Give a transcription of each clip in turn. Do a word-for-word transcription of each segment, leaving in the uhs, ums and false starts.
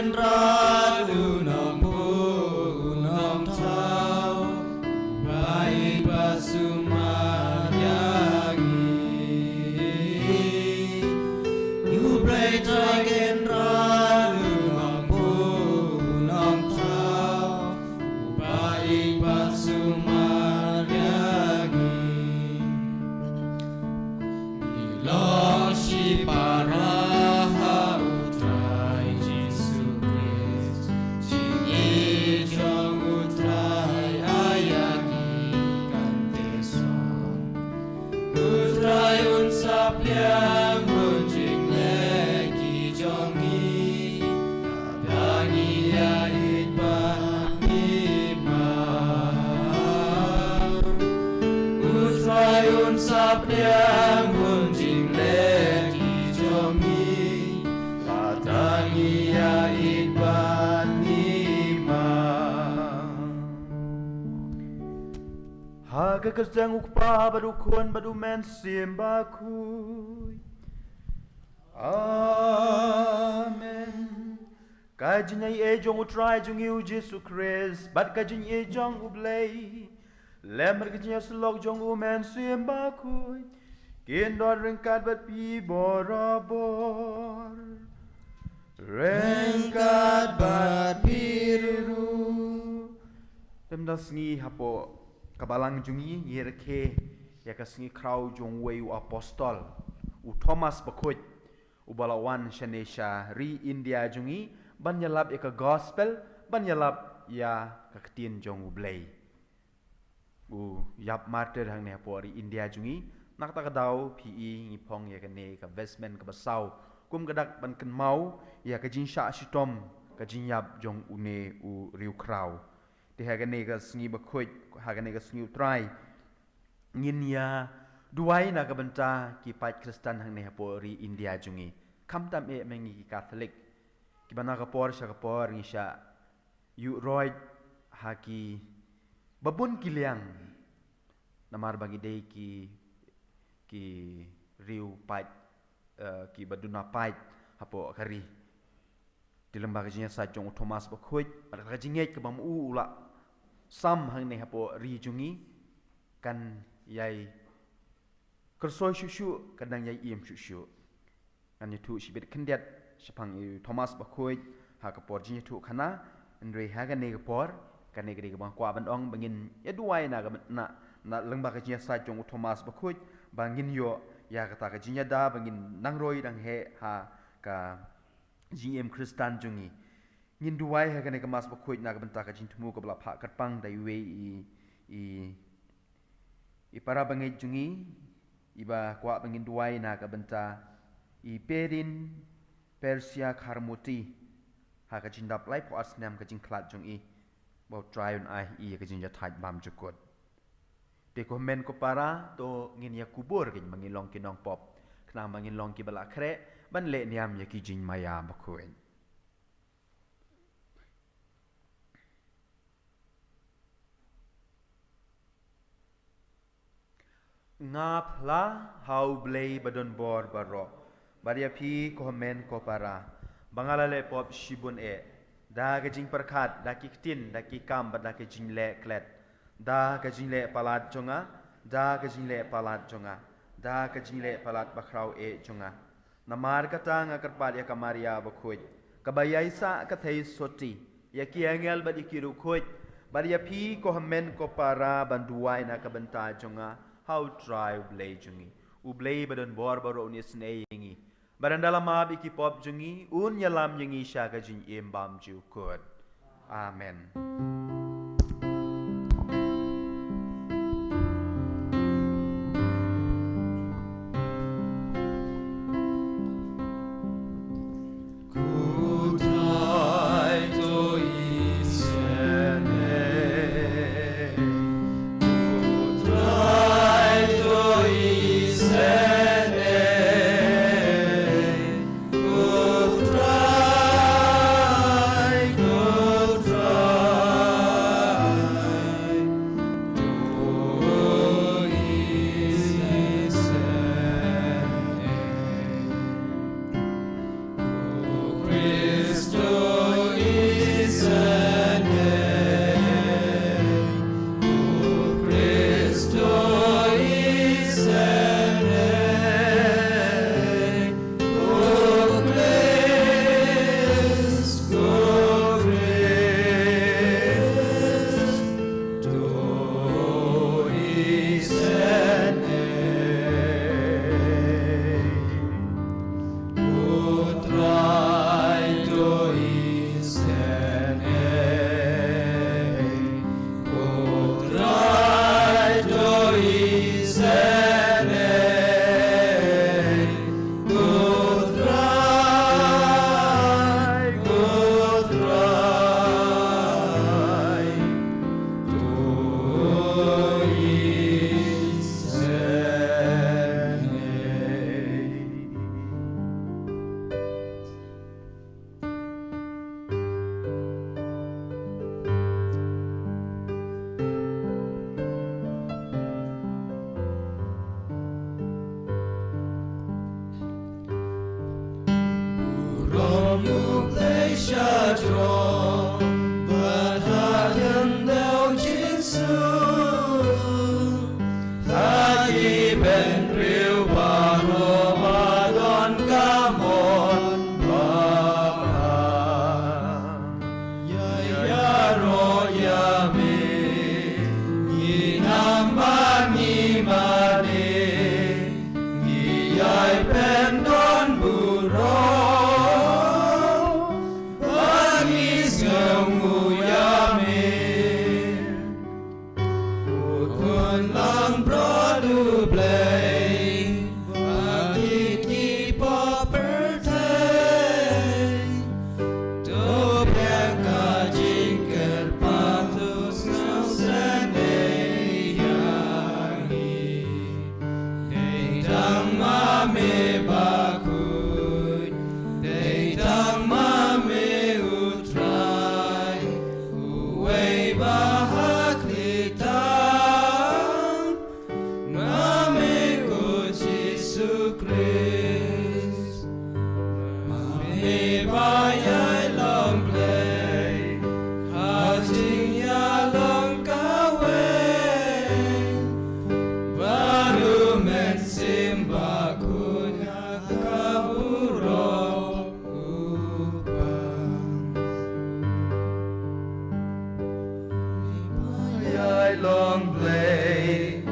Kynrad u nongbuh u nongthaw, u ba ïeit ba sumar ïa ngi. U Blei Trai Kynrad u nongbuh u nongthaw, u ba ïeit ba sumar ïa ngi. Ngi long shipara ha u Trai Jisu Khrist, jingïeit jong u Trai ai ïa ngi kan teh son. U Trai un sapliang bun jingleh ki jong ngi, lada ngi ïa ïeit bad ngi map. U Trai un sapliang bun jingleh ki jong ngi, lada ngi ïa ïeit bad ngi map. Ha ka kyrteng u Kpa bad u Khun bad u Mynsiem Bakhuid. Amen. Ka jingïeit jong u Trai jong ngi u Jisu Khrist bad ka jingïeit jong u Blei lem bad ka jingïasyllok jong u Mynsiem Bakhuid kin don ryngkat bad phi borabor. Ryngkat bad phi ruh. Te mynta sngi hapoh ka balang jong ngi ngi rakhe ïa ka sngi khraw jong uwei u apostol, u Thomas Bakhuid, uba la wan shane sha ri India jong ngi ban ïalap ïa ka gospel, ban ïalap ïa ka ktien jong u Blei. U ïap martyr hangne hapoh ri India jong ngi. Na kata ka daw phi i ngi phong ïa kane ka vestment kaba saw kum ka dak ban kynmaw ïa ka jingshah shitom ka jingïap jong une u riewkhraw. Te ha kane ka sngi bakhuid, ha kane ka sngi u Trai, ngin ïa duwai na ka bynta ki paid Khristan hangne hapoh ri India jong ngi. Khamtam eh ma ngi ki Katholik kiba na ka por sha ka por ngi shah ïuh roit ha ki babun ki liang. Namar ba ngi dei ki, ki riew paid, eh, kiba duna paid hapoh ka ri. Te lyngba ka jingïasaid jong u Thomas Bakhuid bad ka jingngeit kaba ma u u la sam hangne hapoh ri jong ngi, kan ïai kyrsoi shuh shuh, kan dang ïai im shuh shuh. Ngan ïathuh shibit khyndiat shaphang i Thomas Bakhuid ha ka por jingïathuh khana. Hynrei ha kane ka por, kane ka dei kaba nga kwah ban ong ba ngin ïa duwai na ka, na, na lyngba ka jingïasaid jong u Thomas Bakhuid ba ngin ïoh ïa kata ka jingïada ba ngin nang roi dang heh ha ka jingim Khristan jong ngi. Ngin duwai ha kane ka Mass Bakhuid na ka bynta ka jingthmu kaba la phah kyrpang da iwei i, i, i para bangeit jong ngi, iba kwah ba ngin duwai na ka bynta i Perin Persia Kharmuti, ha ka jingdap laiphew ar snem ka jingkhlad jong i, ba u Trai un ai ïa i ka jingïathait bymjukut. Te ko hynmen ko para, to ngin ïa kubur kein ba ngin long ki nongpop, khnang ba ngin long kiba la khreh ban leh niam ïa ki jingmaïa bakhuid. Nga phla ha u Blei ba don bor baroh, bad ïa phi ko hynmen ko para, ba nga la leh pop shibun eh, da ka jingpyrkhat, da ki ktien, da ki kam, bad da ka jingleh klet, da ka jingleh palat jong nga, da ka jingleh palat jong nga, da ka jingleh palat bakhraw eh jong nga. Namar kata nga kyrpad ïa ka Maria bakhuid, kaba ïai sah ka thei soti, ïa ki angel bad ïa ki riewkhuid, bad ïa phi ko hynmen ko para ban duwai na ka bynta jong nga ha u Trai u Blei jong ngi. U Blei ba don bor baroh un isynei ïa ngi, bad ynda la map ïa ki pop jong ngi, un ïalam ïa ngi sha ka jingim bymjukut. Amen. U Blei sha jrong bad ha khyndew jingïasuk, ha ki bynriew baroh ba don ka mon ba bha. Ïa ïaroh ïa me, ngi nam ba ngi mane, ngi ïai pyndonburom ba ngi sngewnguh ïa me. Ko Khun Langbrot U Blei, ba kit ki pop pyrthei, to biang ka jingkyrpang, to sngewsynei ïa ngi. Dei tang ma me bakhuid, dei tang ma me U Trai, uwei ba ha khlieh tam, ma me ko Jisu Khrist. Ma me ba ïai long Blei ha jingïalong kawei bad U Mynsiem Bakhuid ha ka burom U Kpa. Ïai long Blei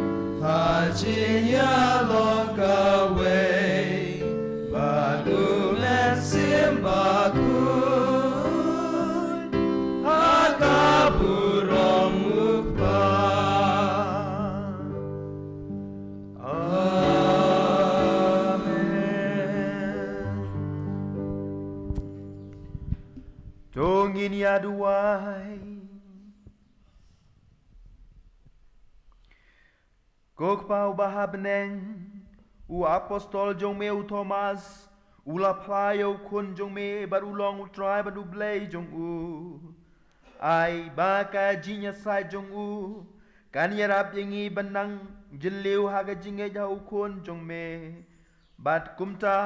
ha jingïalong kawei bad U Mynsiem Bakhuid ha ka burom U Kpa. Amen. To ngin ïa duwai. Ko Kpa uba ha bneng, u apostol jong me u Thomas u la phla ïa u khun jong me bad u long U Trai bad U Blei jong u. Ai ba ka jingïasaid jong u kan ïarap ïa ngi ban nang jylliew ha ka jingngeit ha u khun jong me. Bad kumta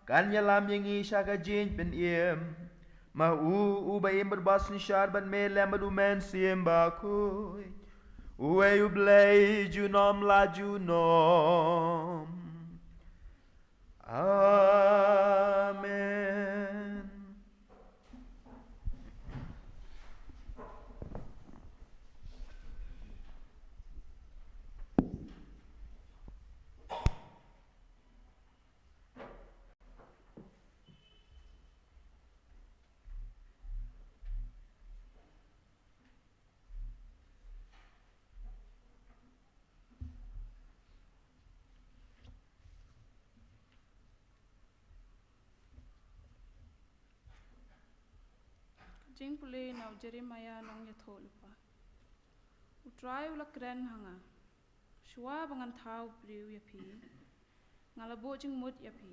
kan ïalam ïa ngi sha ka jingpynim. Ma u uba im bad ba synshar bad me lem bad U Mynsiem Bakhuid, uwei U Blei junom la junom. Amen. Jingpule na u Jeremiah Nongïathuhlypa. U Trai u la kren ha nga. Shuwa ba ngan thaw briew ïa phi, nga la buh jingmut ïa phi.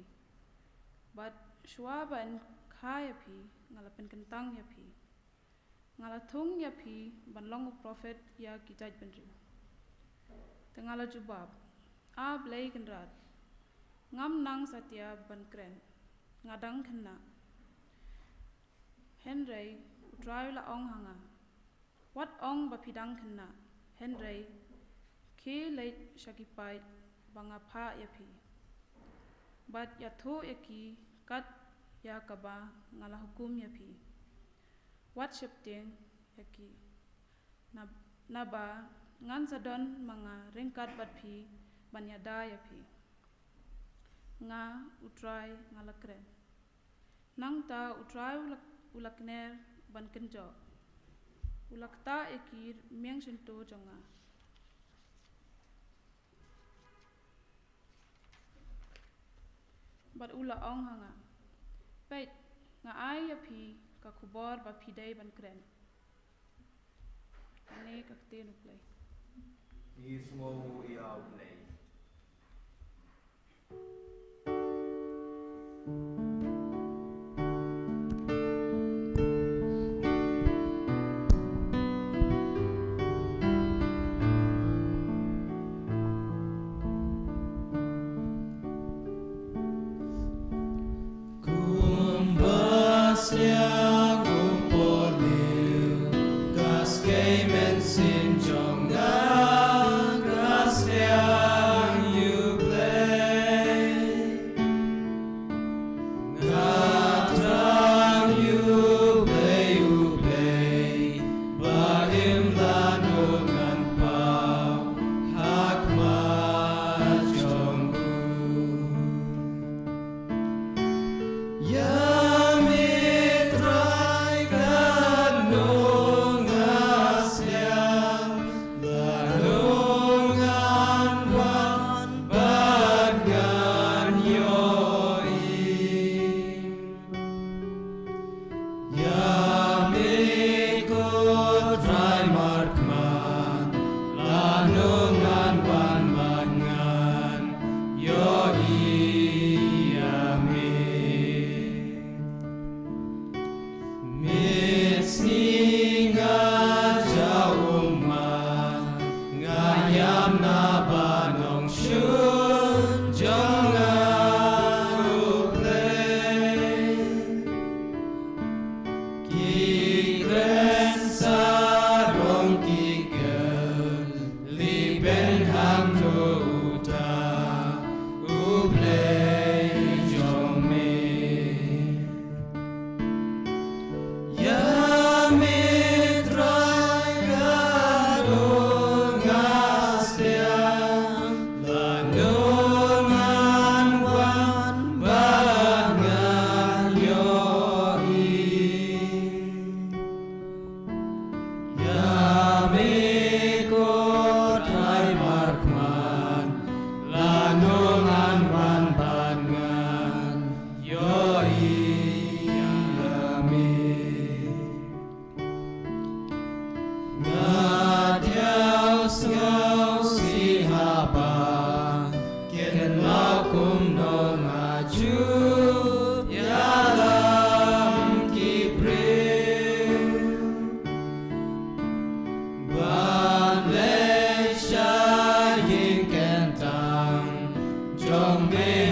Bad shuwa ban kha ïa phi, nga la pynkyntang ïa phi. Nga la thung ïa phi ban long u prophet ïa ki jaitbynriew. Te nga la jubab, A Blei Kynrad, ngam nang satia ban kren, nga dang khynnah. Hynrei U Trai u la ong ha nga, wat ong ba phi dang khynnah, hynrei khie leit sha ki paid ba nga phah ïa phi, bad ïathuh ïa ki kat ïa kaba nga la hukum ïa phi. Wat sheptieng ïa ki, na, naba ngan sa don ma nga ryngkat bad phi ban ïada ïa phi. Nga, U Trai, nga la kren. Nangta U Trai u la, u la kner ban kynjoh. U la ktah ïa ki rmiang shyntur jong nga. Bad u la ong ha nga, peit, nga ai ïa phi ka khubor ba phi dei ban kren. Kane ka ktien U Blei. Ngi sngew ïa U Blei. Kumba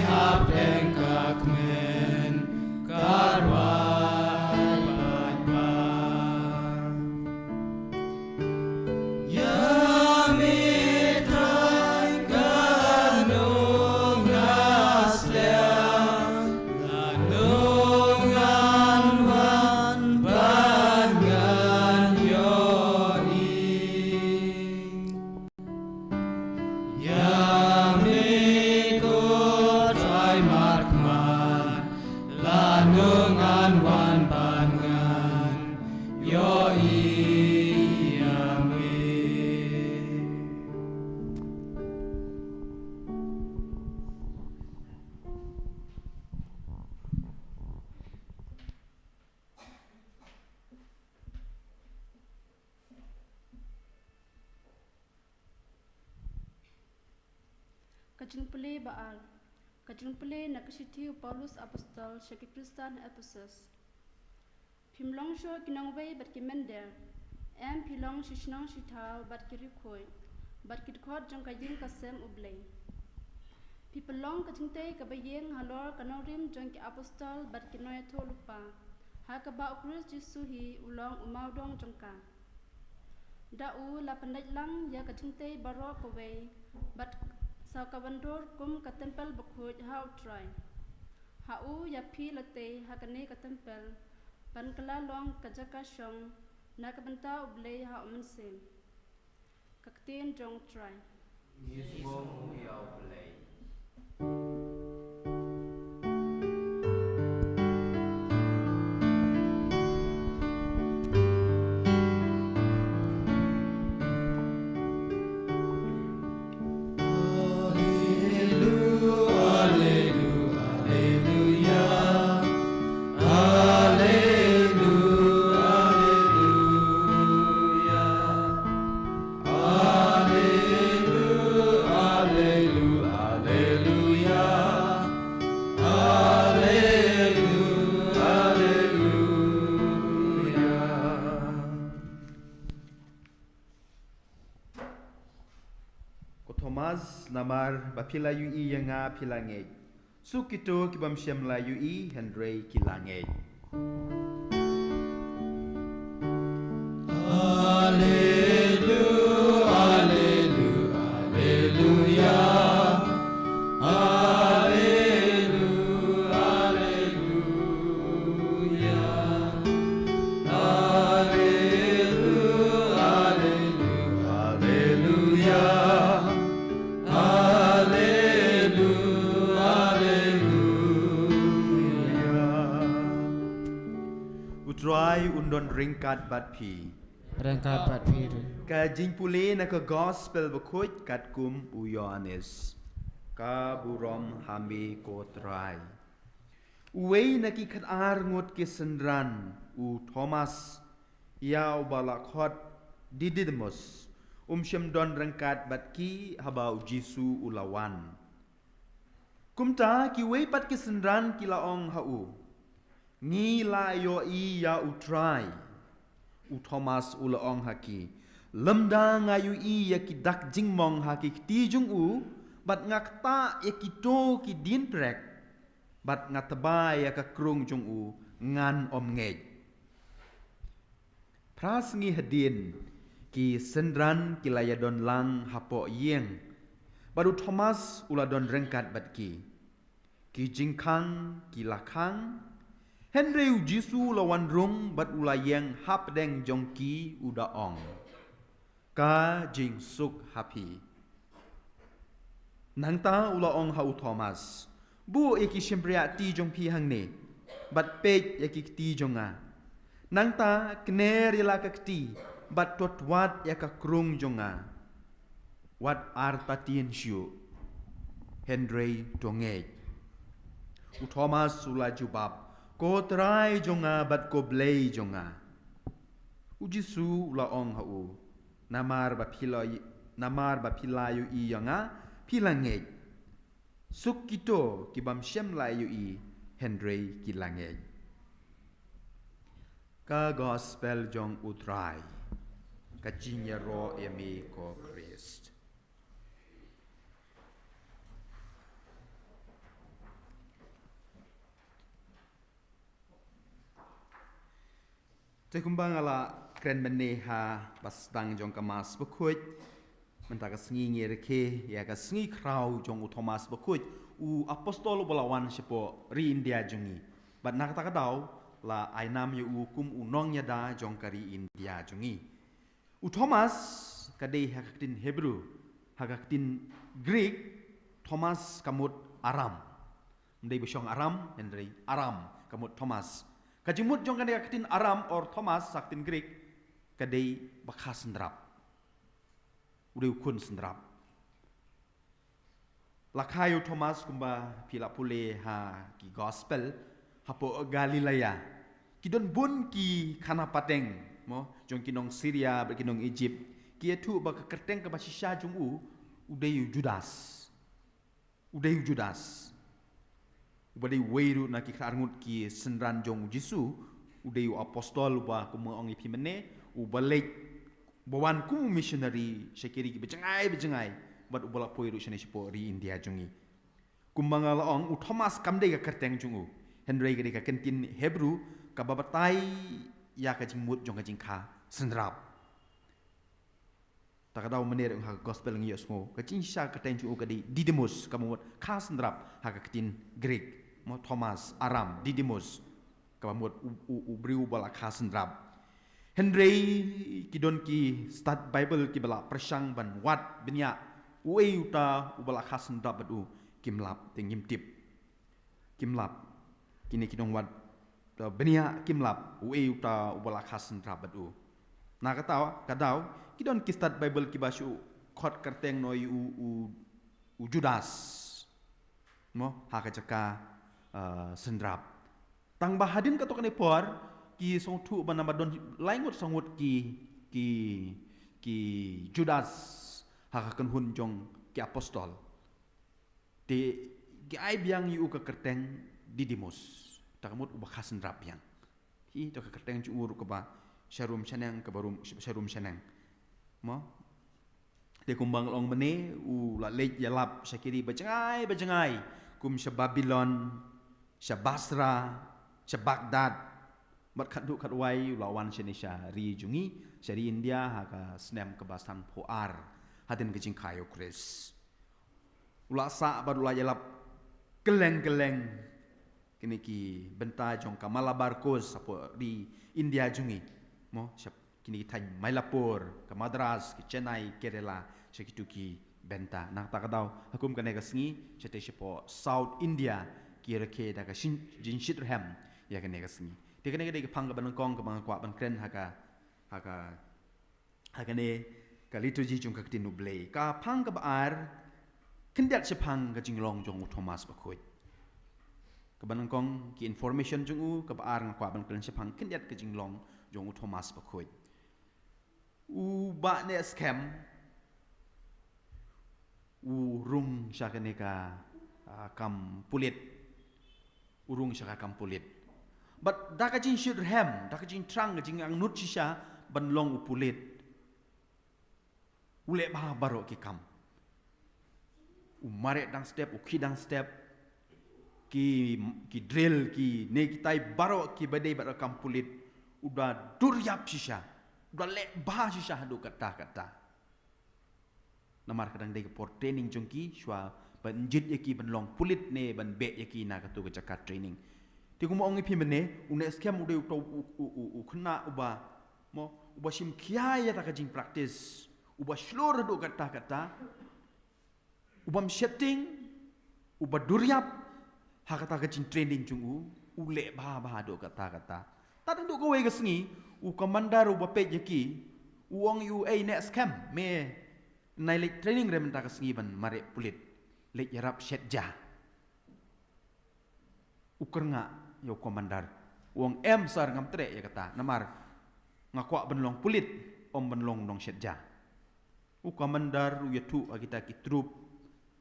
Hapdeng ka kmen ka rwai paidbah. Ïa me Trai ka nong nga sliang, la nong ngan wan ban ngan ïohi. Ïa me ko Trai markhmat, la nong ngan wan ban ngan ïohi ïa me. Ka jingpule ba ar. Ka jingpule na ka shithi u Paulus Apostol sha ki Khristan ha Ephesus. Phim long shuh ki nongwei bad ki mynder. Em phi long shi shnong shi thaw bad ki riewkhuid, bad ki dkhot jong ka ïing ka sem U Blei. Phi pynlong ka jingtei kaba ïeng halor ka nongrim jong ki apostol bad ki nongïathuhlypa, ha kaba U Khrist Jisu hi u long u mawdong jong ka. Da u la pynleit lang ïa ka jingtei baroh kawei, bad sa ka ban dur kum ka templ bakhuid ha U Trai. Ha u ïa phi la tei ha kane ka templ, ban kylla long ka jaka shong na ka bynta U Blei ha U Mynsiem. Ka ktien jong U Trai. Ngi sngewbha ïa U Blei. Alleluia, alleluia, alleluia. Alleluia, alleluia, alleluia, alleluia. Ko Thomas, namar ba phi la ïohi ïa nga phi la ngeit. Suk kito ki bym shym la ïohi hynrei ki la ngeit. Alleluia, alleluia, alleluia. Alleluia, alleluia. Alleluia, alleluia, alleluia. Alleluia. U Trai un don ryngkat bad phi. Ryngkat bad phi ruh. Ka jingpule na ka Gospel bakhuid katkum u Ïoannis. Ka burom ha me ko Trai. Uwei na ki khatar ngut ki synran, u Thomas, ïa uba la khot Didymus, um shym don ryngkat bad ki haba u Jisu u la wan. Kumta kiwei pat ki synran ki la ong ha u, ngi la ïohi ïa u Trai. U Thomas u la ong ha ki, lymda nga ïohi ïa ki dak jingmong ha ki kti jong u, bad nga ktah ïa kito ki dienprek, bad nga tba ïa ka krung jong u, ngan ym ngeit. Phra sngi hadien, ki synran ki la ïadon lang hapoh ïing, bad u Thomas u la don ryngkat bad ki. Ki jingkhang ki la khang, hynrei u Jisu u la wan rung bad u la ïeng hapdeng jong ki u da ong, ka jingsuk ha phi. Nangta u la ong ha u Thomas, buh ïa ki shympriahti jong phi hangne, bad peit ïa ki kti jong nga. Nangta kner ïa la ka kti, bad to twad ïa ka krung jong nga. Wat artatien shuh, hynrei to ngeit. U Thomas u la jubab, ko Trai jong nga bad ko Blei jong nga. U Jisu u la ong ha u, namar ba phi la, namar ba phi la ïohi ïa nga, phi la ngeit. Suk kito ki bym shym la ïohi hynrei ki la ngeit. Ka Gospel jong u Trai. Ka jingïaroh ïa me ko Khrist. Te kumba nga la kren mynne ha ba sdang jong ka Mass Bakhuid, mynta ka sngi ngi rakhe ïa ka sngi khraw jong u Thomas Bakhuid, u apostol uba la wan shapoh ri India jong ngi. Bad na kata ka daw la ai nam ïa u kum u nongïada jong ka ri India jong ngi. U Thomas ka dei ha ka ktien Hebrew, ha ka ktien Greek, Thomas ka mut Aram. Ym dei ba shong Aram, hynrei Aram ka mut Thomas. Ka jingmut jong kane ka ktien Aram or Thomas ha ka ktien Greek ka dei ba kha synrap. U dei u khun synrap. La kha ïa u Thomas kumba phi la pule ha ki gospel, hapoh Galilea ki don bun ki khana pateng, mo, jong ki nong Syria bad ki nong Egypt. Ki ïathuh ba ka kyrteng kaba shisha jong u u dei u Judas. U dei u Judas. Uba dei uwei ruh na ki khatar ngut ki synran jong u Jisu, u dei u apostol uba, kum nga ong ïa phi mynne, uba leit, uba wan kum u missionary sha ki ri kiba jngai ba jngai, bad uba la poi ruh shane shapoh ri India jong ngi. Kumba nga la ong, u Thomas kam dei ka kyrteng jong u, hynrei ka dei ka kyntien Hebrew kaba batai ïa ka jingmut jong ka jingkha synrap. Ta ka daw mynne ruh ha ka gospel ngi ïohsngew ka jingshisha ka kyrteng jong u ka dei Didymus, kaba mut kha synrap ha ka ktien Greek, mo, Thomas, Aram, Didymus, kaba mut u, u, u briew uba la kha synrap. Hynrei ki don ki stad Bible kiba la pyrshang ban wad bniah uei uta uba la kha synrap bad u, kim lap, te ngim tip. Kim lap. Kine ki nongwad, uh, bniah kim lap uei uta uba la kha synrap bad u. Na kata ka daw ki don ki stad Bible kiba shu khot kyrteng noh ïa u, u, u Judas, mo, ha ka jaka, uh, synrap. Tang ba hadien katto katne por ki sngewthuh ba namar don lai ngut saw ngut ki, ki, ki Judas ha ka kynhun jong ki apostol. Te ki ai biang ïa u ka kyrteng Didymus, ta ka mut uba kha synrap biang. Hi, ta ka kyrteng jong u ruh kaba sharum shaneng, kaba rum, sharum shaneng, mo. Te kumba nga la ong mynne, u la leit ïalap sha ki ri ba jngai ba jngai, kum sha Babilon, sha Basra, sha Baghdad, bad khatduh khatwai u la wan shane sha ri jong ngi, sha ri India, ha ka snem kaba sanphew ar hadien ka jingkha ïa u Khrist. U la sah bad u la ïalap kylleng kylleng kine ki bynta jong ka Malabar Coast hapoh ri India jong ngi, mo, sha kine ki thaiñ Mylapore, ka Madras, ki Chennai, Kerala, sha kito ki bynta. Na kata ka daw ha kum kane ka sngi, shatei shapoh South India ki rakhe da ka shin-, jingshit rhem ïa kane ka sngi. Te kane ka dei ka phang kaba nyngkong kaba nga kwah ban kren ha ka, ha ka ha kane ka liturgy jong ka ktien U Blei. Ka phang kaba ar, khyndiat shaphang ka jinglong jong u Thomas Bakhuid. Kaba nyngkong ki information jong u, kaba ar nga kwah ban kren shaphang khyndiat ka jinglong jong u Thomas Bakhuid. U Bah Neh Skhem u rung sha kane ka, ah, kam pulit. U rung sha ka kam pulit. Bad da ka jingshit rhem, da ka jingthrang, ka jingangnud shisha ban long u pulit, u leh bha baroh ki kam. U mareh dang step, u khie dang step, ki, ki drill, kine kitai baroh kiba dei bad ka kam pulit, u da dur ïap shisha, u da leh bha shisha haduh katta katta. Namar ka dang dei ka por training jong ki, shuwa ban jied ïa ki ban long pulit ne ban beh ïa ki na kato ka jaka training. Te kumba ong ïa phi mynne, u Neh Skhem u dei uto u, u, u, u khynnah uba, mo, uba shim khia ïa kata ka jingpractice, uba shlur haduh katta katta, u bym sheptieng, uba dur ïap ha kata ka jingtraining jong u, u leh bha bha haduh katta katta. Tad haduh kawei ka sngi, u commander uba peit ïa ki u ong ïa u, "Ei Neh Skhem, me nai leit training re mynta ka sngi ban mareh pulit, leit ïarap shet ja." U kyrngah ïa u commander. U ong, "Em sir, ngam treh ïa kata. Namar nga kwah ban long pulit, ym ban long nongshet ja." U commander u ïathuh ha kita ki troop,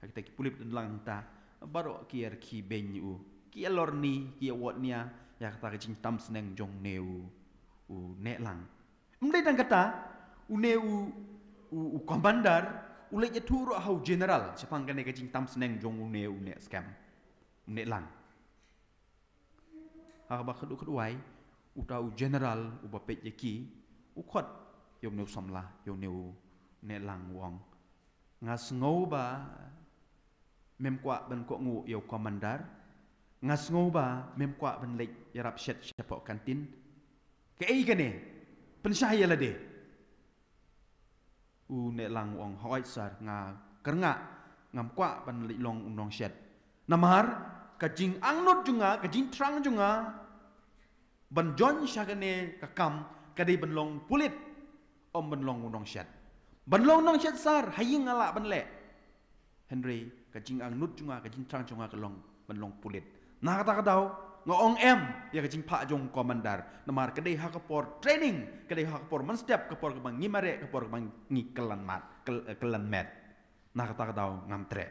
ha kita ki pulit ba don lang hangta, baroh ki ïa rkhie beiñ ïa u, ki ïa lorni, ki ïa wad nia ïa kata ka jingtam sneng jong une u, u Nehlang. Ym dei tang kata, une u, u, u commander u leit ïathuh ruh ha u general shaphang kane ka jingtam sneng jong une u Neh Skhem, u Nehlang. Ha kaba khatduh khatwai, Uta u general uba peit ïa ki u khot ïa une u samla, ïa une u neh lang, u ong, nga sngew ba mem kwah ban kohnguh ïa u commander, nga sngew ba mem kwah ban leit ïarap shet shapoh kantin. Kaei kane? Pynshai ïa lade. U neh lang u ong, hooid sir, nga kyrngah, ngam kwah ban leit long u nongshet. Namar ka jingangnud jong nga, ka jingthrang jong nga ban join sha kane ka kam ka dei ban long pulit, ym ban long u nongshet. Ban long nongshet sir, ha ïing nga lah ban leh. Hynrei ka jingangnud jong nga, ka jingthrang jong nga ka long ban long pulit. Na kata ka daw nga ong em ïa ka jingphah jong u commander, namar ka dei ha ka por training, ka dei ha ka por mynstep, ka por kaba ngi mareh, ka por kaba ngi kyllan mat, kyl-, eh, kyllan met. Na kata ka daw ngam treh.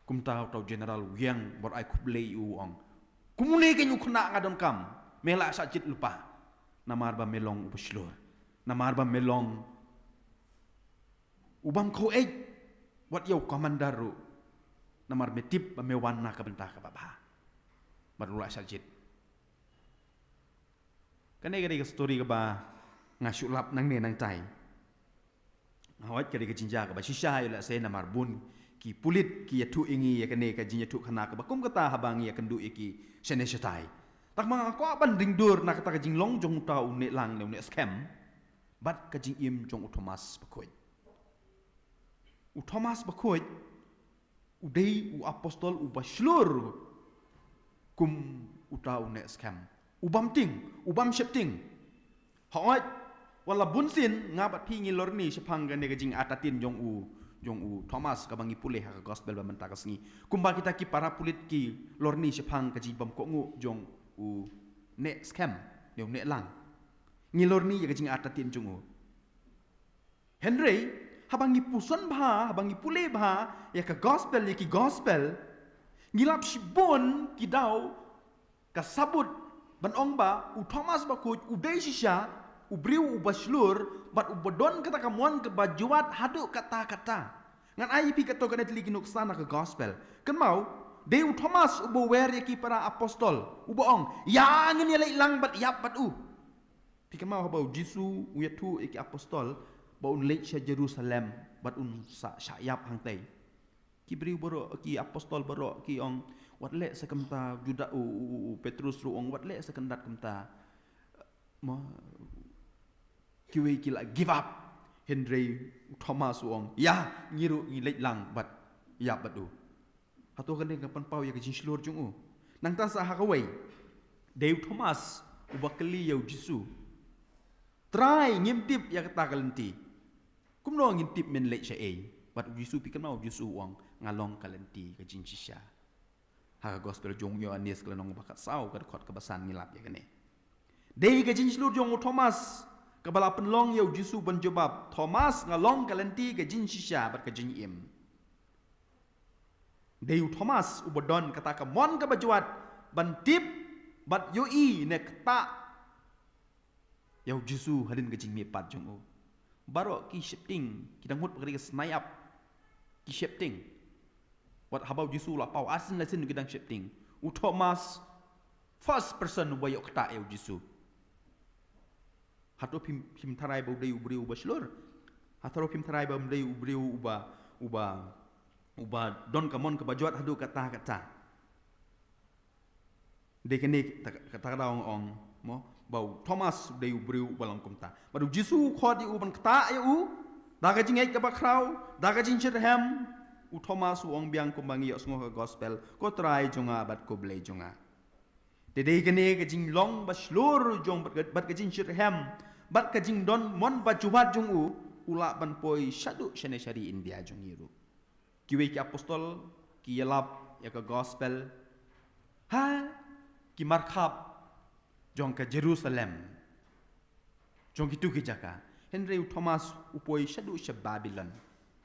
Kumta uta u general u ïeng bad ai khublei, u ong, kumne kein u khynnah nga donkam, me lah shah jied lypa. Namar ba me long uba shlur, namar ba me long u bym khaweit wat ïa u commander ruh, namar me tip ba me wan na ka bynta kaba bha. Bad u lah shah jied. Kane ka dei ka story kaba nga shu lap nangne nangtai. Hooid, ka dei ka jingjia kaba shisha ïa lehse namar bun ki pulit ki ïathuh ïa ngi ïa kane ka jingïathuhkhana kaba kum kata haba ngi ïakynduh ïa ki shane shatai. Tangba nga kwah ban ring dur na kata ka jinglong jong uta u neh lang ne u neh skhem bad ka jingim jong u Thomas Bakhuid. U Thomas Bakhuid u dei u apostol uba shlur kum uta u neh skhem, u bym tieng, u bym sheptieng. Hooid, wat la bun sien nga bad phi ngi lorni shaphang kane ka jingartatien jong u, jong u Thomas kaba ngi pule ha ka gospel ba mynta ka sngi. Kumba kita ki para pulit ki lorni shaphang ka jingbymkohnguh jong u neh skhem ne u neh lang, ngi lorni ïa ka jingartatien jong u. Hynrei haba ngi puson bha, haba ngi pule bha ïa ka gospel, ïa ki gospel, ngi lap shibun ki daw ka sabut ban ong ba u Thomas Bakhuid u dei shisha u briew uba shlur bad uba don kata ka mon kaba jwat haduh katta katta. Ngan ai ïa phi katto katne tylli ki nuksa na ka gospel. Kynmaw, dei u Thomas uba wer ïa ki para apostol, uba ong, ïa ngin ïaleit lang bad ïap bad u. Phi kynmaw haba u Jisu u ïathuh ïa ki apostol ba un leit sha Jerusalem bad un sa shah ïap hangtei, ki briew baroh, ki apostol baroh ki ong, wat leh sa kumta. Judas, u, u, u, u Petrus ruh u ong, wat leh sa kumta, kumta. Mo, kiwei ki la give up. Hynrei u Thomas u ong, ïa, ngi ruh ngi leit lang bad ïap bad u. Hato kane ka pynpaw ïa ka jingshlur jong u? Nangta sa ha kawei, dei u Thomas uba kylli ïa u Jisu, Trai, ngim tip ïa kata ka lynti. Kumno ngin tip men leit shaei? Bad u Jisu, phi kynmaw, u Jisu u ong, nga long ka lynti, ka jingshisha. Ha ka gospel jong u Ïoannis ka lynnong ba khatsaw, ka dkhot kaba san ngi lap ïa kane. Dei ka jingshlur jong u Thomas kaba la pynlong ïa u Jisu ban jubab, Thomas, nga long ka lynti, ka jingshisha bad ka jingim. Dei u Thomas uba don kata ka mon kaba jwat ban tip bad ïohi ne ktah ïa u Jisu hadien ka jingmihpat jong u. Baroh ki sheptieng, ki dang mut ba ka dei ka snipe, ki sheptieng. Wat haba u Jisu u la paw arsien lasien ki dang sheptieng. U Thomas, first person uba ïoh ktah ïa u Jisu. Hato phim, phim tharai ba u dei u briew uba shlur? Hato phim tharai ba u dei u briew uba, uba, uba don ka mon kaba jwat haduh katta katta? Dei kane ta, kata ka daw ong, ong, mo, ba u Thomas u dei u briew uba long kumta. Bad u Jisu u khot ïa u ban ktah ïa u da ka jingngeit kaba khraw, da ka jingshitrhem. U Thomas u ong biang kumba ngi ïohsngew ha ka gospel, ko Trai jong nga bad ko Blei jong nga. Te dei kane ka jinglong ba shlur jong bad ka, bad ka jingshitrhem bad ka jingdon mon ba jwat jong u, u lah ban poi shaduh shane sha ri India jong ngi ruh. Kiwei ki apostol ki ïalap ïa ka gospel ha ki markhap jong ka Jerusalem, jong kitu ki jaka. Hynrei u Thomas u poi shaduh sha Babilon,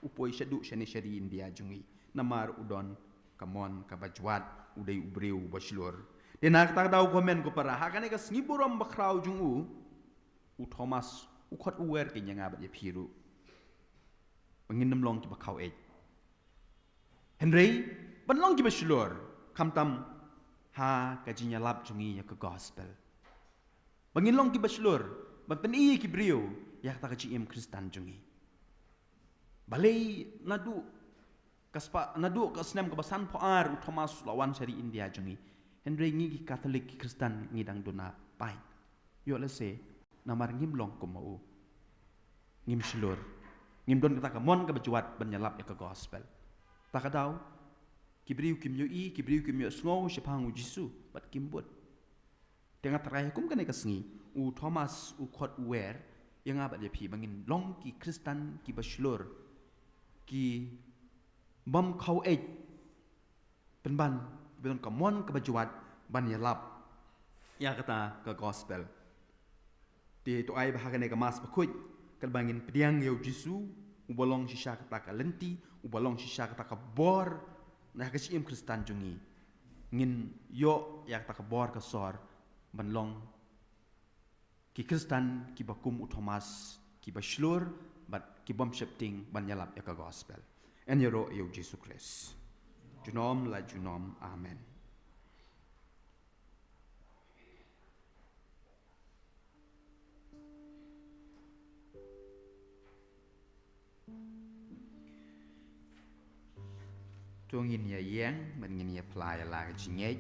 u poi shaduh shane sha ri India jong ngi, namar u don ka mon kaba jwat, u dei u briew uba shlur. Te na kata ka daw, ko hynmen ko para, ha kane ka sngi burom bakhraw jong u, u Thomas u khot u wer kein ïa nga bad ïa phi ruh, ba ngin nym long kiba khaweit. Hynrei ban long kiba shlur, khamtam ha ka jingïalap jong ngi ïa ka gospel. Ba ngin long kiba shlur ban pyni ïa ki briew ïa kata ka jingim Khristan jong ngi. Balei naduh ka spah, naduh ka snem kaba sanphew ar u Thomas u la wan sha ri India jong ngi, hynrei ngi ki Katholik, ki Khristan, ngi dang duna paid? Ïoh lehse namar ngim long kum ma u. Ngim shlur. Ngim don kata ka mon kaba jwat ban ïalap ïa ka gospel. Ta ka daw, ki briew kim ïohi, ki briew kim ïohsngew shaphang u Jisu bad kim bud. Te nga tharai kum kane ka sngi, u Thomas u khot u wer ïa nga bad ïa phi ba ngin long ki Khristan kiba shlur, ki bym khaw eit, pynban kiba don ka mon kaba jwat ban ïalap ïa kata ka gospel. Te to ai ba ha kane ka Mass bakhuid, katba ngin pdiang ïa u Jisu uba long shisha kata ka lynti, uba long shisha kata ka bor na ka jingim Khristan jong ngi, ngin ïoh ïa kata ka bor ka sor ban long ki Khristan kiba kum u Thomas, kiba shlur bad ki bym sheptieng ban ïalap ïa ka gospel. Yn ïaroh ïa u Jisu Khrist. Junom la junom. Amen. To ngin ïa ïeng bad ngin ïa phla ïa la ka jingngeit.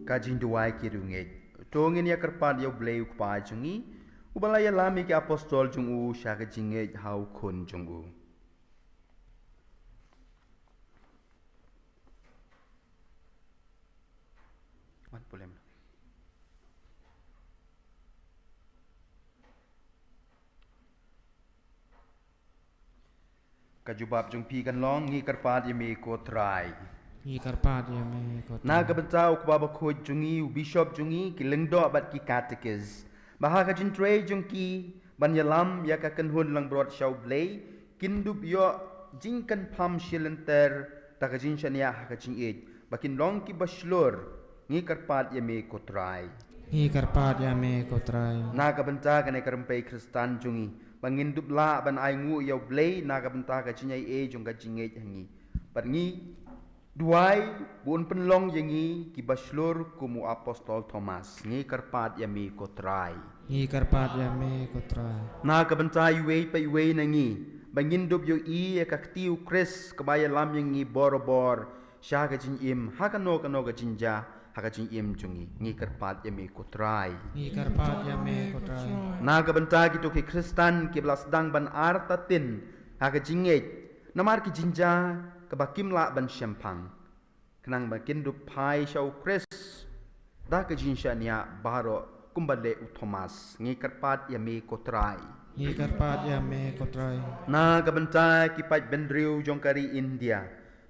Ka jingduwai ki riewngeit. To ngin ïa kyrpad ïa U Blei U Kpa jong ngi, uba la ïalam ïa ki apostol jong u sha ka jingngeit ha u Khun jong u. Wan pule ma. Ka jubab jong phi kan long, ngi kyrpad ïa me ko Trai. Ngi kyrpad ïa me ko Trai. Na ka bynta u Kpa Bakhuid jong ngi, u Bishop jong ngi, ki lyngdoh bad ki katekis, ba ha ka jingtrei jong ki ban ïalam ïa ka kynhun langbrot sha U Blei, kin dup ïoh jingkynpham shilynter da ka jingshaniah ha ka jingïeit, ba kin long kiba shlur. Ngi kyrpad ïa me ko Trai. Ngi kyrpad ïa me ko Trai. Na ka bynta kane ka rympei Khristan jong ngi, ba ngin dup lah ban ainguh ïa U Blei na ka bynta ka jingaiei jong ka jingngeit ha ngi. Bad ngi duwai ba un pynlong ïa ngi kiba shlur kum u Apostol Thomas. Ngi kyrpad ïa me ko Trai. Ngi kyrpad ïa me ko Trai. Na ka bynta iwei pa iwei na ngi, ba ngin dup ïohi ïa ka kti U Khrist kaba ïalam ïa ngi borabor sha ka jingim ha kano kano ka jingjia ha ka jingim jong ngi. Ngi kyrpad ïa me ko Trai. Ngi kyrpad ïa me ko Trai. Na ka bynta kito ki Khristan kiba la sdang ban artatien ha ka jingngeit namar ki jingjia kaba kim lah ban shemphang, khnang ba kin dup phai sha u Khrist da ka jingshaniah baroh kumba leh u Thomas. Ngi kyrpad ïa me ko Trai. Ngi kyrpad ïa me ko Trai. Na ka bynta ki paid bynriew jong ka ri India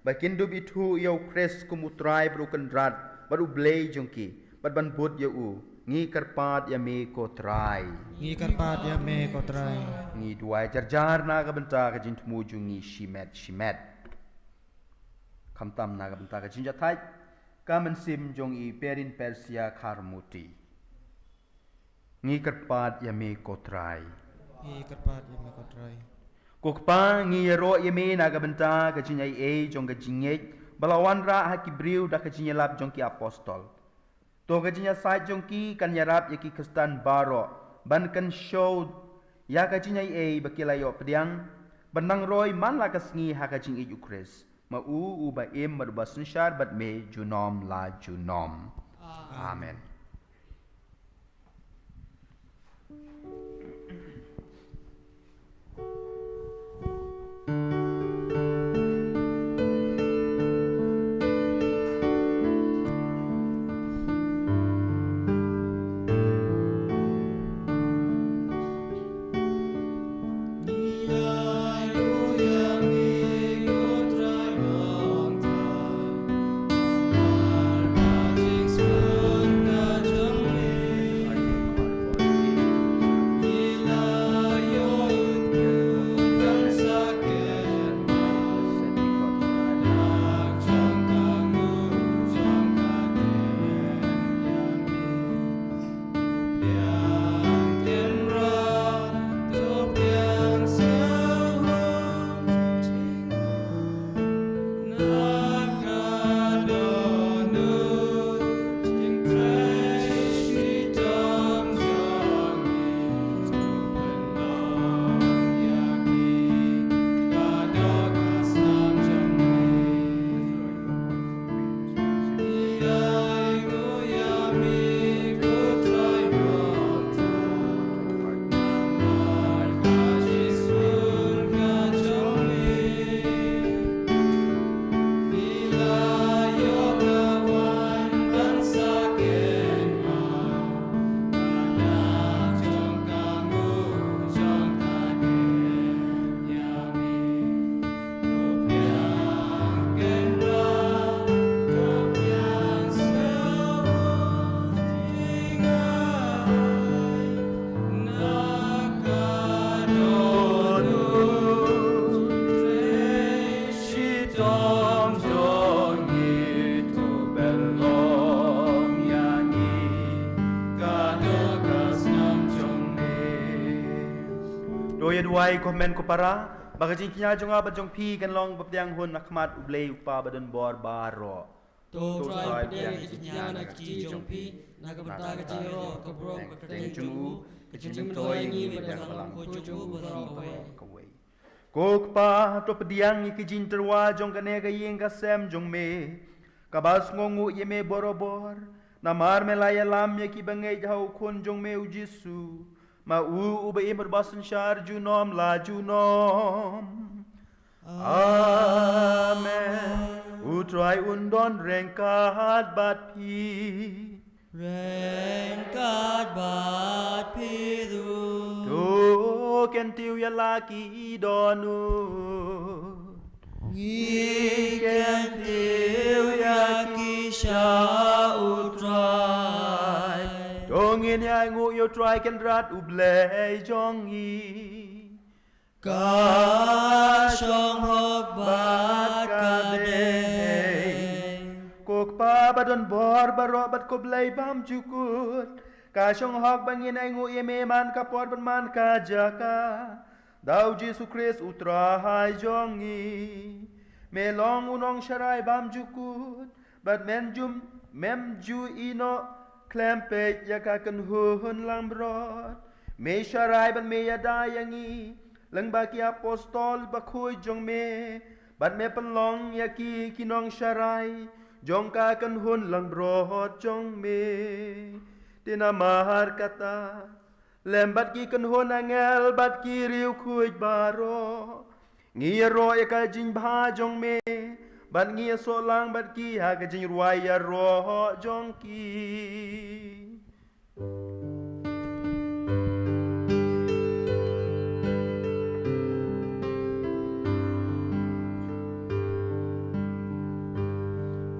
ba kin dup ithuh ïa u Khrist kum u Trai bad u Kynrad bad u Blei jong ki, bad ban bud ïa u. Ngi kyrpad ïa me ko Trai. Ngi kyrpad ïa me ko Trai. Ngi duwai jar jar na ka bynta ka jingthmu jong ngi shimet shimet. Khamtam na ka bynta ka jingjahthait ka mynsiem jong i Perin Persia Kharmuti. Ngi kyrpad ïa me ko Trai. Ngi kyrpad ïa me ko Trai. Ko Kpa, ngi ïaroh ïa me na ka bynta ka jingaiei jong ka jingngeit ba la wanrah ha ki briew da ka jingïalap jong ki apostol. To ka jingïasaid jong ki kan ïarap ïa ki Khristan baroh ban kynshew ïa ka jingaiei ba ki la ïoh pdiang, ban nang roi man la ka sngi ha ka jingïeit u Khrist. Ma u uba im bad uba synshar bad me junom la junom. Amen. To ïa duwai ko hynmen ko para, ba ka jingkñia jong nga bad jong phi kan long ba pdiang hun ha khmat U Blei U Kpa ba don bor baroh. To Trai pdiang ïa ka jingkñia na ka kti jong phi, na ka bynta ka jingïaroh ka burom ka kyrteng jong u, ka jingmyntoi ïa ngi bad ïa ka balang jong u baroh kawei. Ko Kpa, to pdiang ïa ka jingtyrwa jong kane ka ïing ka sem jong me, kaba sngewnguh ïa me barobor, namar me la ïalam ïa kiba ngeit ha u Khun jong me u Jisu, ma u uba im bad uba synshar junom la junom. Amen. U Trai un don ryngkat bad phi. Ryngkat bad phi ruh. To kyntiew ïa la ki dohnud. Ngi kyntiew ïa ki sha U Trai. To ngin ïa ainguh ïa U Trai Kynrad U Blei jong ngi. Ka shong hok bad ka dei. Ko Kpa ba don bor baroh bad ko Blei bymjukut, ka shong hok ba ngin ainguh ïa me man ka por bad man ka jaka, da u Jisu Khrist U Trai jong ngi. Me long u nongsharai bymjukut, bad mem ju, mem ju ïehnoh khlem peit ïa ka kynhun langbrot. Me sharai bad me ïada ïa ngi lyngba ki apostol bakhuid jong me, Bad me pynlong ïa ki ki nongsharai jong ka kynhun langbrot jong me. Te namar kata, lem bad ki kynhun angel bad ki riewkhuid baroh, ngi ïaroh ïa ka jingbha jong me, bad ngi ïasoh lang bad ki ha ka jingrwai ïaroh jong ki.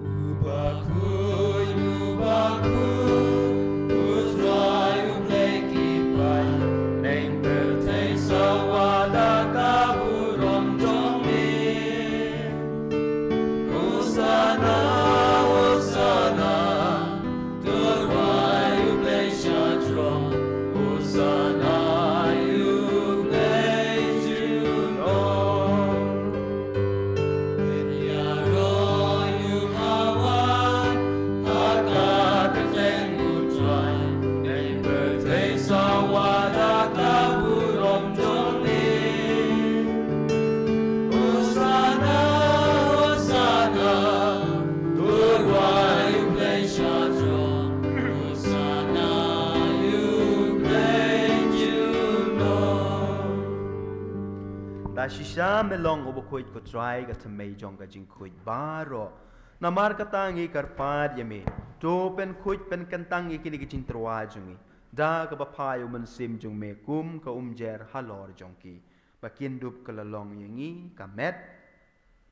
U bakhuid, u bakhuid, u Trai u Blei ki paid, ïing pyrthei sawa da ka burom jong me. Hosana, Hosana, to rwai U Blei sha jrong. Hosana ïa U Blei junom. Pynïaroh ïa u mawai ha ka kyrteng U Trai, ïing pyrthei sawa da ka burom jong me. Hosana, Hosana, to rwai U Blei sha jrong. Hosana ïa U Blei junom. Da shisha me long u bakhuid, ko Trai, ka thymmei jong ka jingkhuid baroh. Namar kata ngi kyrpad ïa me, to pynkhuid pynkyntang ïa kine ki jingtyrwa jong ngi da kaba phai U Mynsiem jong me kum ka umjer halor jong ki, ba kin dup ka la long ïa ngi ka met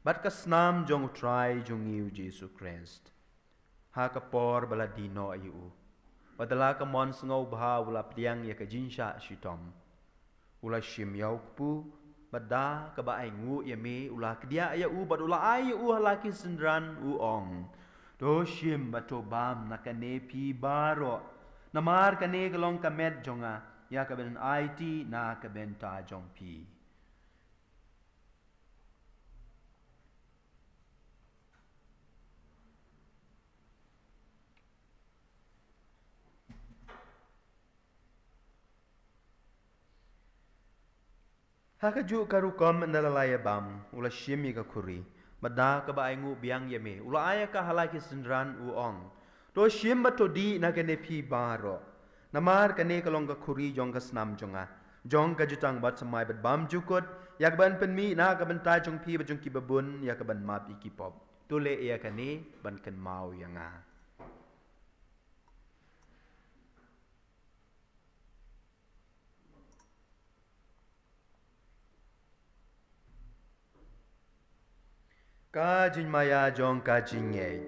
bad ka snam jong U Trai jong ngi U Jisu Khrist. Ha ka por ba la die noh ïa u, bad da la ka mon sngewbha u la pdiang ïa ka jingshah shitom. U la shim ïa u kpu, bad da kaba ainguh ïa me u la kdiah ïa u, bad u la ai ïa u ha la ki synran, u ong: To shim bad to bam na kane phi baroh, namar kane ka long ka met jong nga, ïa ka ban aiti na ka bynta jong phi. Ha kajuh ka rukom, ynda la ïa bam, u la shim ïa ka khuri, bad da kaba ainguh biang ïa me u la ai ïa ka ha la ki synran, u ong: To shim bad to dih na kane phi baroh, namar kane ka long ka khuri jong ka snam jong nga, jong ka jutang bathymmai bad bymjukut, ïa ka ban pynmih na ka bynta jong phi bad jong kiba bun, ïa ka ban map ïa ki pop. To leh ïa kane ban kynmaw ïa nga. Ka jingmaïa jong ka jingngeit.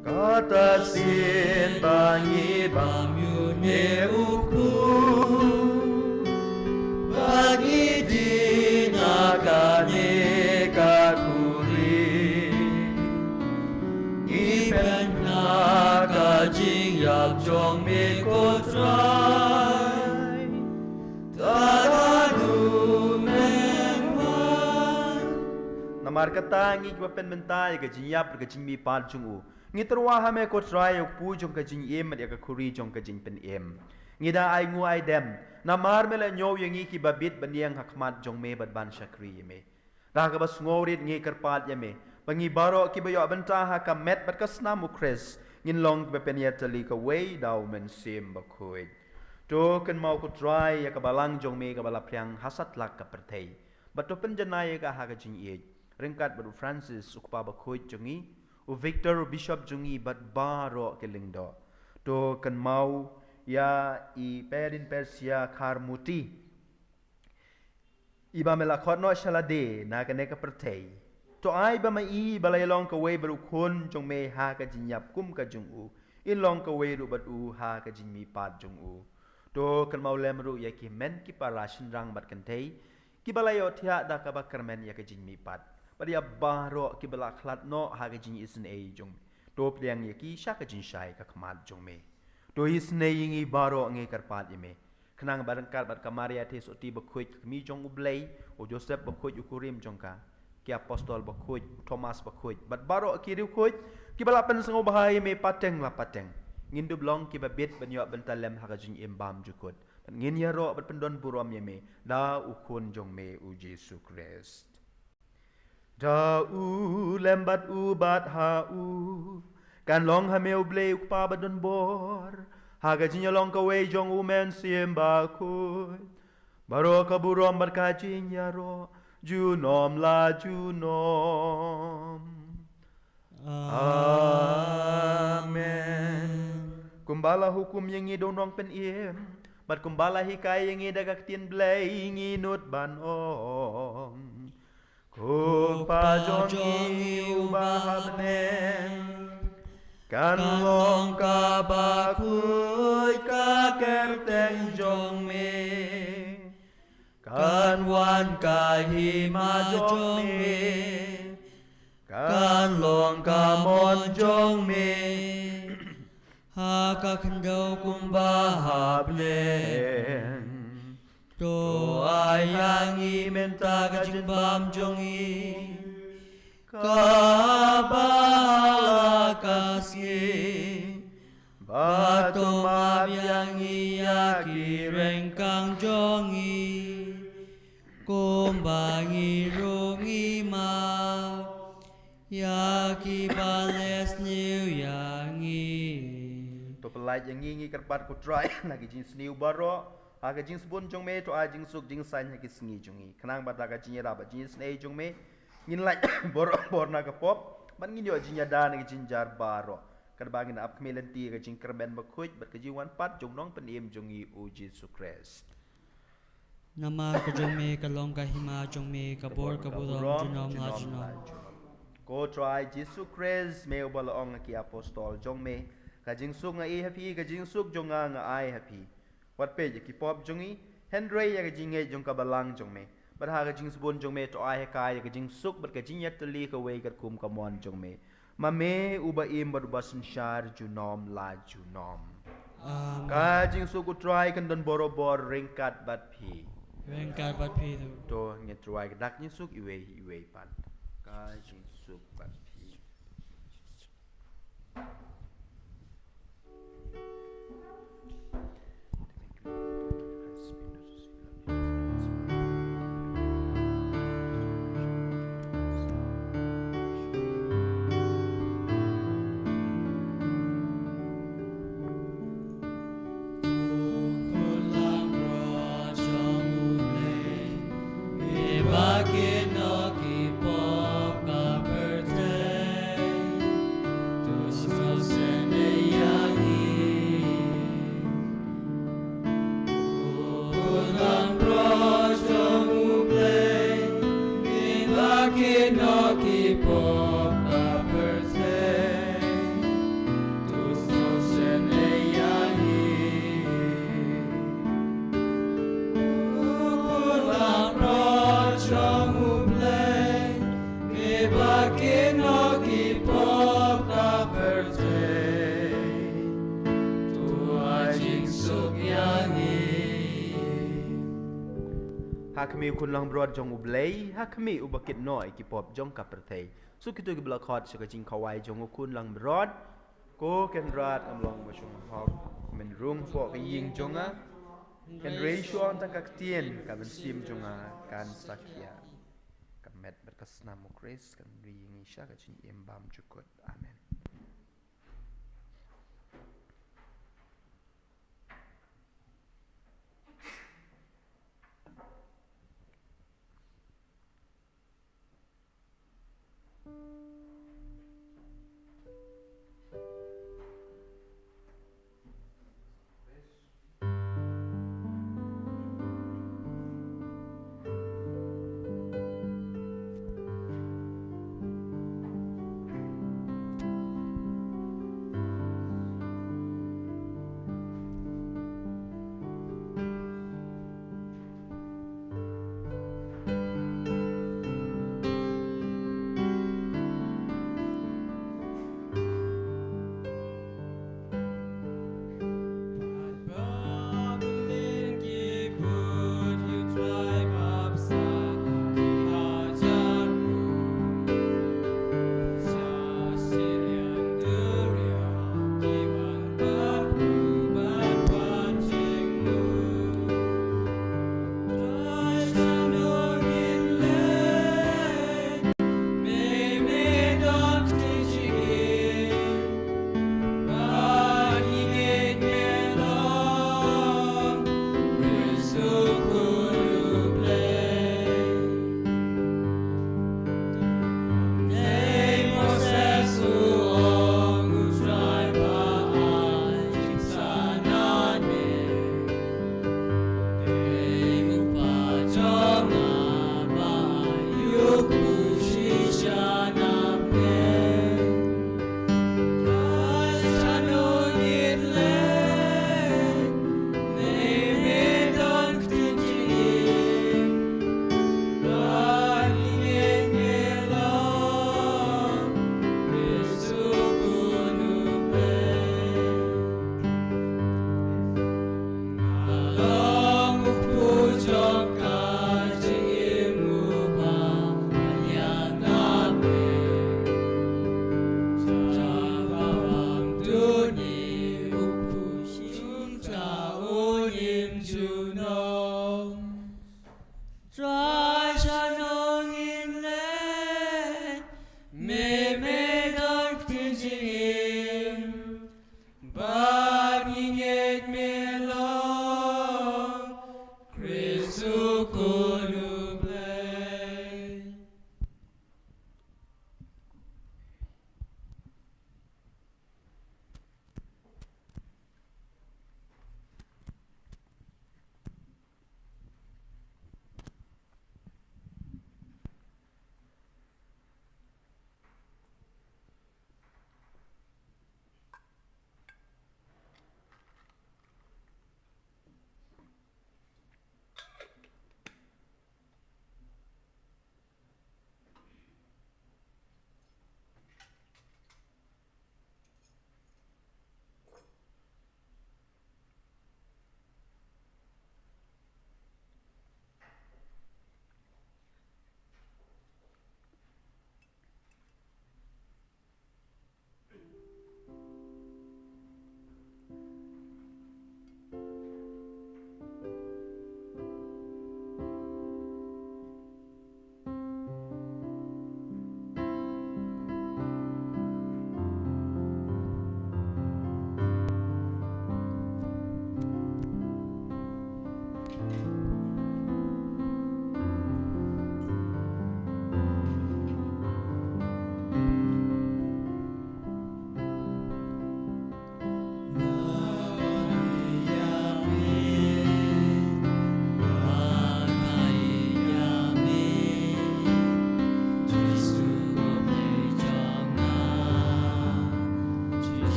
Kata shisien ba ngi bam ïa une u kpu, ba ngi dih na kane ka khuri, ngi peit na ka jingïap jong me, ko Trai. Tang haduh men wan. Namar kata ngi kiba pynmynta ïa ka jingïap bad ka jingmihpat jong u, ngi tyrwa ha me, ko Trai, ïa u kpu jong ka jingim bad ïa ka khuri jong ka jingpynim. Ngi da ainguh aidem namar me la ñiew ïa ngi kiba bit ban ïeng ha khmat jong me bad ban shakri ïa me. Da kaba sngewrit ngi kyrpad ïa me ba ngi baroh kiba ïoh bynta ha ka met bad ka snam U Khrist ngin long kiba pynïatylli kawei da U Mynsiem Bakhuid. To kynmaw, ko Trai, ïa ka balang jong me kaba la phriang ha satlak ka pyrthei, bad to pynjanai ïa ka ha ka jingïeit, ryngkat bad u Francis, u kpa bakhuid jong ngi, u Victor, u bishop jong ngi, bad baroh ki lyngdoh. To kynmaw ïa i Perin Persia Kharmuti, iba me la khot noh sha lade na kane ka pyrthei. To ai ba ma i ba la ïalong kawei bad u khun jong me ha ka jingïap kum ka jong u, in long kawei ruh bad u ha ka jingmihpat jong u. To kynmaw lem ruh ïa ki hynmen ki para shynrang bad kynthei kiba la ïohthiah da kaba kyrmen ïa ka jingmihpat, bad ïa baroh kiba la khlad noh ha ka jingisynei jong me. To pdiang ïa ki sha ka jingshai ka khmat jong me. To isynei ïa ngi baroh, ngi kyrpad ïa me, khnang ba ryngkat bad ka Maria Theisotti bakhuid, ka kmie jong U Blei, u Joseph bakhuid, u kurim jong ka, ki apostol bakhuid, u Thomas bakhuid, bad baroh ki riewkhuid, Kiba la pynsngewbha ïa me pateng la pateng. Ngin dup long kiba bit ban ïoh bynta lem ha ka jingim bymjukut. Bad ngin ïaroh bad pyndon burom ïa me da u Khun jong me u Jisu Khrist. Da u lem bad u bad ha u kan long ha me u Blei u Kpa badonbor, ha ka jingïalong kawei jong u Mynsiem Bakhuid. Baroh ka burom bad ka jingïaroh junom la junom. Amen. Kumba la hukum ïa ngi da u Nongpynim bad kumba la hikai ïa ngi da ka ktien Blei, ngi nud ban ong: Ko Kpa jong ngi uba ha bneng, kan long ka bakhuid ka kyrteng jong me. Kan wan ka hima jong me. Kan long ka mon jong me ha ka khyndew kumba ha bneng. To ai ïa ngi mynta ka jingbam jong ngi kaba ha la ka sngi. Bad to map ïa ngi ïa ki ryngkang jong ngi, kumba ngi ruh ngi map ïa kiba leh sniew ïa ngi. To pyllait ïa ngi, ngi kyrpad ko Trai, na ki jingsniew baroh, ha ka jingsbun jong me to ai jingsuk jingsaiñ ha ki sngi jong ngi. Khnang ba da ka jingïarap bad jingisynei jong me, ngin lait bor bor na ka pop bad ngin ïoh jingïada na ka jingjynjar baroh. Katba ngin ap khmih lynti ka jingkyrmen bakhuid bad ka jingwan pat jong u Nongpynim jong ngi u Jisu Khrist. Namar ka jong me ka long ka hima, jong me ka bor ka burom junom la junom. Ko Trai Jisu Khrist, me uba la ong ha ki apostol jong me, ka jingsuk nga ai ha phi, ka jingsuk jong nga nga ai ha phi. Wat peit ïa ki pop jong ngi, hynrei ïa ka jingngeit jong ka balang jong me. Bad ha ka jingsbun jong me to ai ha ka ïa ka jingsuk bad ka jingïatylli kawei katkum ka mon jong me. Ma me uba im bad uba synshar junom la junom. Amen. Ka jingsuk u Trai kan don borobor ryngkat bad phi. Ryngkat bad phi ruh. To ngin trei ka dak jingsuk iwei iwei pat. Ka jingsuk bad phi. Ha khmih u Khun Langbrot jong U Blei, ha khmih uba kit noh ïa ki pop jong ka pyrthei. Suk kito kiba la khot sha ka jingkhawai jong u Khun Langbrot. Ko Kynrad, ngam long ba shong hok, men rung hapoh ka ïing jong nga. Hynrei shuwa tang ka ktien, ka mynsiem jong nga kan sa khia. Ka met bad ka snam u Khrist kan ri ïa ngi sha ka jingim bymjukut. Amen.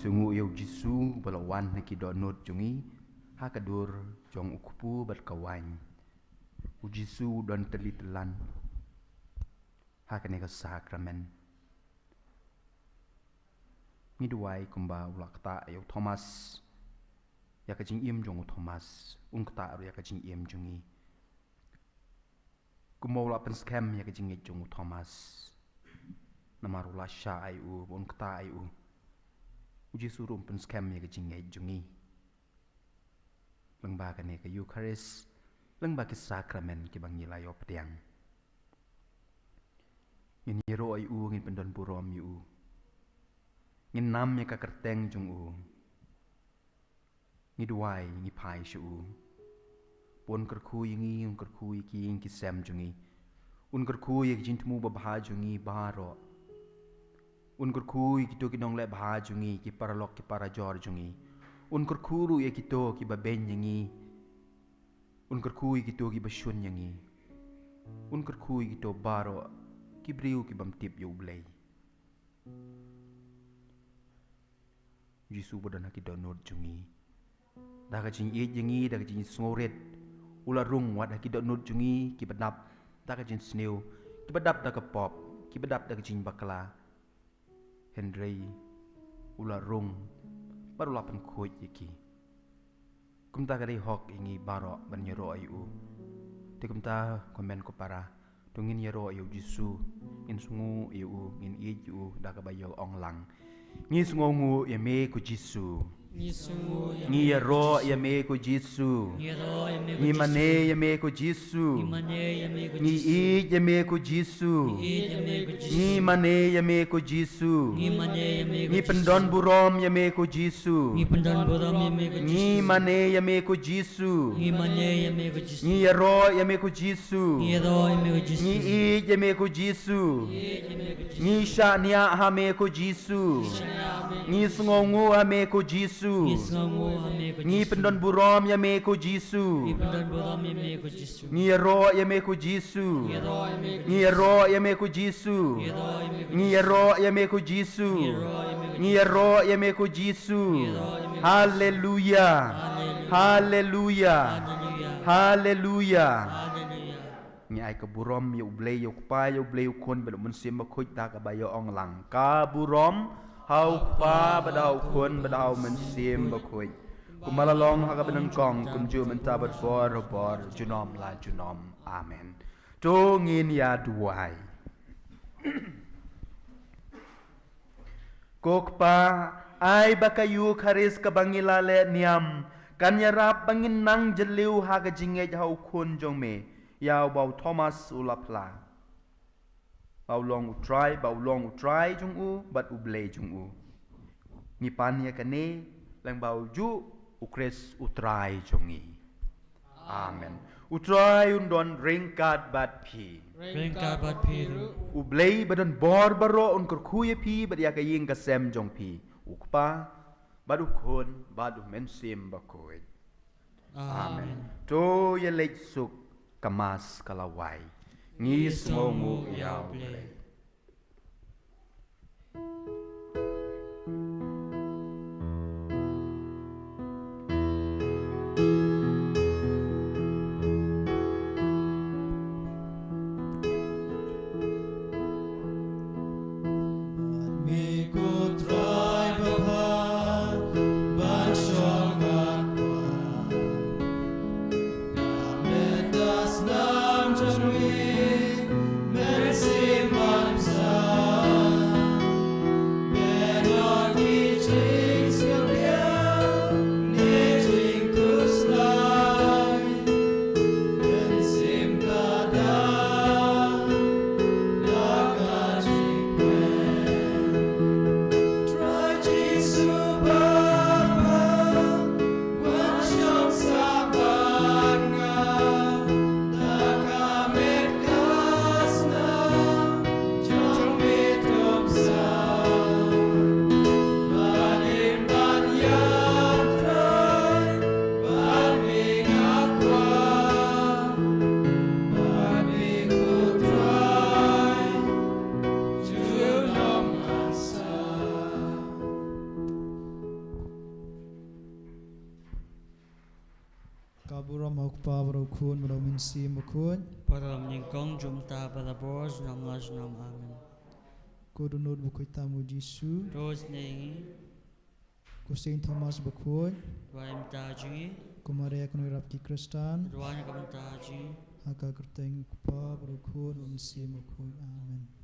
Jong u ïa u Jisu ba la wan na ki dohnud jong ngi ha ka dur jong u kpu bad ka waiñ. U Jisu u don tylli tyllan ha kane ka sakramen. Ngi duwai kumba u la ktah ïa u Thomas, ïa ka jingim jong u Thomas, un ktah ruh ïa ka jingim jong ngi. Kumba u la pynskhem ïa ka jingngeit jong u Thomas, namar u la shah ïa u, un ktah ïa u, u Jisu ruh un pynskhem ïa ka jingngeit jong ngi. Lyngba kane ka Eucharist, lyngba ki sakramen kiba ngi la ïoh pdiang, ngin ïaroh ïa u, ngin pyndon burom ïa u, ngin nam ïa ka kyrteng jong u. Ngi duwai, ngi phai sha u. Ba un kyrkhu ïa ngi, un kyrkhu ïa ki ïing ki sem jong ngi. Un kyrkhu ïa ki jingthmu babha jong ngi baroh. Un kyrkhu ïa kito ki nongleh bha jong ngi, ki paralok ki parajor jong ngi. Un kyrkhu ruh ïa kito kiba beiñ ïa ngi. Un kyrkhu ïa kito kiba shun ïa ngi. Un kyrkhu ïa kito baroh ki briew ki bym tip ïa U Blei. Jisu ba don ha ki dohnud jong ngi, da ka jingïeit ïa ngi, da ka jingsngewrit, u la rung wat ha ki dohnud jong ngi kiba dap da ka jingsniew, kiba dap da ka pop, kiba dap da ka jingbakla. Hynrei u la rung bad u la pynkhuid ïa ki. Kumta ka dei hok ïa ngi baroh ban ïaroh ïa u. Te kumta, ko hynmen ko para, to ngin ïaroh ïa U Jisu, ngin sngewnguh ïa u, ngin ïeit ïa u da kaba ïa ong lang: Ngi sngewnguh ïa me ko Jisu. Ngi sngewnguh ïa Ngi me ko ïaroh Jisu. ïa me ko Jisu. Ngi ïaroh ïa me ko Ngi Jisu. mane ïa me ko Jisu. Ngi mane ïa me ko Ngi Jisu. ïeit ïa me ko Jisu. Ngi ïeit ïa me ko Jisu. Ngi mane ïa me ko Jisu. Ngi mane ïa me ko Ngi Jisu. pyndon burom ïa me ko Jisu. Ngi pyndon burom ïa me ko Ngi Jisu. mane ïa me ko Jisu. Ngi mane ïa me ko Jisu. Ngi ïaroh ïa me ko Jisu. Ngi ïaroh ïa me ko Jisu. Ngi ïeit ïa me ko Jisu. Ngi ïeit ïa me ko Jisu. Ngi shaniah ha me ko Jisu. Ngi shaniah ha me ko Ngi Jisu. sngewnguh ha me ko Jisu. Ngi sngewnguh ha me ko Ngi Jisu. pyndon burom ïa me ko Jisu. Ngi pyndon burom ïa me ko Jisu. Ngi ïaroh ïa me ko Jisu. Ngi ïaroh ïa me ko Ngi Jisu. ïaroh ïa me ko Jisu. Ngi ïaroh ïa me ko Jisu. Ngi ïaroh ïa me ko Jisu. Ngi ïaroh ïa me ko Jisu. Ngi ïaroh ïa me ko Jisu. Haleluya. Haleluya. Haleluya. Haleluya. Haleluya. Haleluya. Ngi ai ka burom ïa U Blei, ïa U Kpa, ïa U Blei U Khun bad U Mynsiem Bakhuid da kaba ïa ong lang: Ka burom ha U Kpa bad ha U Khun bad ha U Mynsiem Bakhuid, kumba la long ha kaba nyngkong, kumjuh mynta bad bor bor junom la junom. Amen. To ngin ïa duwai. Ko Kpa, ai ba ka Eucharist kaba ngi la leh niam kan ïarap ba ngin nang jylliew ha ka jingngeit ha U Khun jong me, ïa uba u Thomas u la phla, ba u long U Trai, ba u long U Trai jong u bad U Blei jong u. Ngi pan ïa kane lyngba ujuh U Khrist U Trai jong ngi. Amen. U Trai un don ryngkat bad phi. Ryngkat bad phi ruh. U Blei ba don bor baroh un kyrkhu ïa phi bad ïa ka ïing ka sem jong phi, U Kpa bad U Khun bad U Mynsiem Bakhuid. Amen. Amen. To ïa leit suk, ka Mass ka la wai. Ngi sngewnguh ïa U Blei. Kpa bad u Khun bad u Mynsiem Bakhuid. Para nyngkong jumta para bor, junom la junom. Amen. Ko dohnud bakhuid tam u Jisu. Dos nengi. Ko Saint Thomas Bakhuid. Duwai mynta jingi. Ko Maria kynrap ki Khristan. Duwai mynta jingi. Ha ka kyrteng u Kpa bad u Khun bad u Mynsiem Bakhuid. Amen.